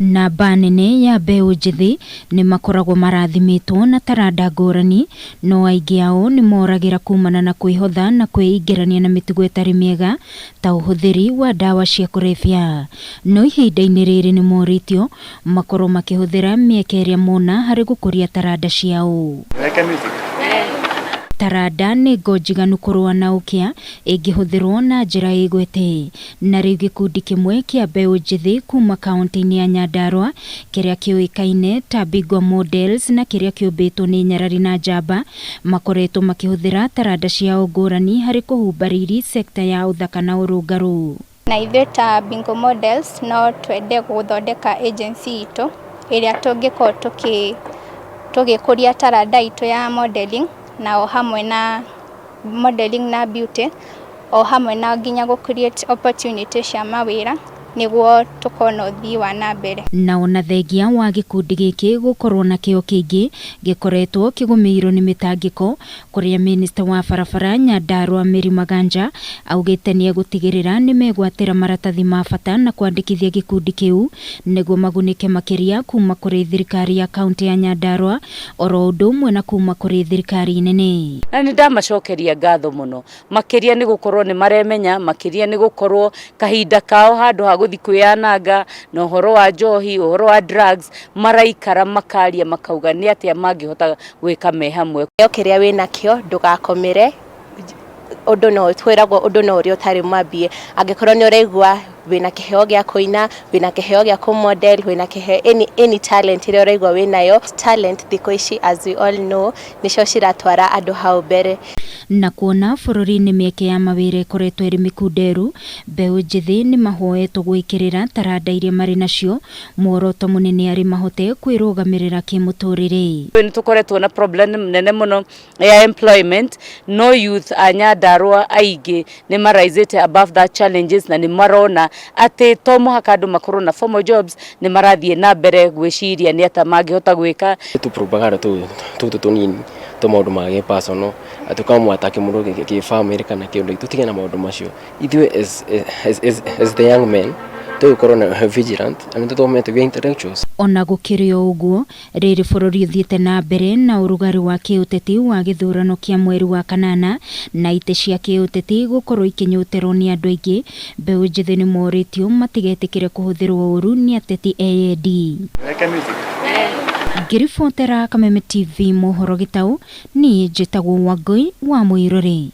Namba nene ya mbeũ njĩthĩ nĩ makoragwo marathimĩtwo na taranda ngũrani, no aingĩ ao nĩ moragĩra kumana na kwĩhotha na kwĩingĩrania na mĩtugo ĩtarĩ mĩega ta ũhũthĩri wa ndawa cia kũrebia. No ihinda-inĩ rĩrĩ nĩ morĩtio makorwo makĩhũthĩra mĩeke ĩrĩa mona harĩ gũkũria taranda ciao. Taranda nĩ ngo njiganu kũrũa na ũkĩa ĩngĩhũthĩrwo na njĩra ĩgwete. Na rĩu gĩkundi kĩmwe kĩa mbeũ njĩthĩ kuma kaunti-inĩ ya Nyandarua kĩrĩa kĩũĩkaine ta Bingwa Models na kĩrĩa kĩũmbĩtwo nĩ nyarari na njamba makoretwo makĩhũthĩra taranda ciao ngũrani harĩ kũhumba riri sekta ya ũthaka na ũrũngarũ. Na ithuĩ ta Bingo Models no twende gũthondeka agency itũ ĩrĩa tũngĩkorwo tũgĩkũria taranda itũ ya modeling na o hamwe na modeling na beauty, o hamwe na nginya gũ create opportunity cia mawĩra nĩguo tũkorwo na ũthii wa na mbere. Na ona thengia wa gĩkundi gĩkĩ gũkorwo na kĩo kĩingĩ, gĩkoretwo kĩgũmĩirwo nĩ mĩtangĩko, kũrĩa minista wa barabara Nyandarua Mary Maganja augĩte nĩ egũtigĩrĩra nĩ megwatĩra maratathi ma bata na kwandĩkithia gĩkundi kĩu nĩguo magunĩke makĩria kuma kũrĩ thirikari ya kaunti ya Nyandarua oro ũndũ ũmwe na kuma kũrĩ thirikari nene. Na nĩ ndamacokeria ngatho mũno makĩria nĩ gũkorwo nĩ maremenya, makĩria nĩ gũkorwo kahinda kao handũ ha gũthiĩ kwĩyananga na ũhoro wa njohi, ũhoro wa drugs, maraikara makaria makauga nĩ atĩa mangĩhota gwĩka me hamwe. Kĩo kĩrĩa wĩnakĩo ndũgakomere ũndũ no twĩragwo ũndũ no ũrĩa ũtarĩ mwambie. Angĩkorwo nĩ ũraigua wĩna kĩheo gĩa kũina, wĩna kĩheo gĩa kũ model, wĩna kĩheo, any talent ĩrĩa ũraigua wĩnayo, talent thikũ ici, as we all know, nĩcio ciratwara andũ hau mbere. Na kuona bũrũri-inĩ mĩeke ya mawĩra ĩkoretwo ĩrĩ mĩkunderu, mbeũ njĩthĩ nĩ mahoetwo gwĩkĩrĩra taranda iria marĩ nacio, muoroto mũnene arĩ mahote kwĩrũgamĩrĩra kĩmũtũrĩre. Nĩ tũkoretwo na problem nene mũno ya employment, no youth a Nyandarua aingĩ nĩ maraisĩte above that challenges na nĩ marona atĩ to mũhaka andũ makorwo na formal jobs, nĩ marathiĩ na mbere gwĩciria nĩ atĩa mangĩhota gwĩka. Tu propaganda tu tũtũ tũnini tũ maũndũ ma gĩ personal, atĩ ũkamwatake mũndũ kĩ family kana kĩũndũ, tũtige na maũndũ macio. Ithuĩ as the young men tũgũkorwo na vigilant na nĩ tũthomete, we are intellectuals. Ona gũkĩrĩ o ũguo, rĩrĩ bũrũri ũthiĩte na mbere na ũrugarĩ wa kĩũteti wa gĩthurano kĩa mweri wa kanana na itĩ cia kĩũteti gũkorwo ikĩnyũtĩrwo nĩ andũ aingĩ, mbeũ njĩthĩ nĩ morĩtio matigetĩkĩre kũhũthĩrwo ũru nĩ ateti eyendi. Ngĩribotera Kameme TV mohoro gĩtaũ, niĩ njĩtagwo Wangũi wa Mũirũrĩ.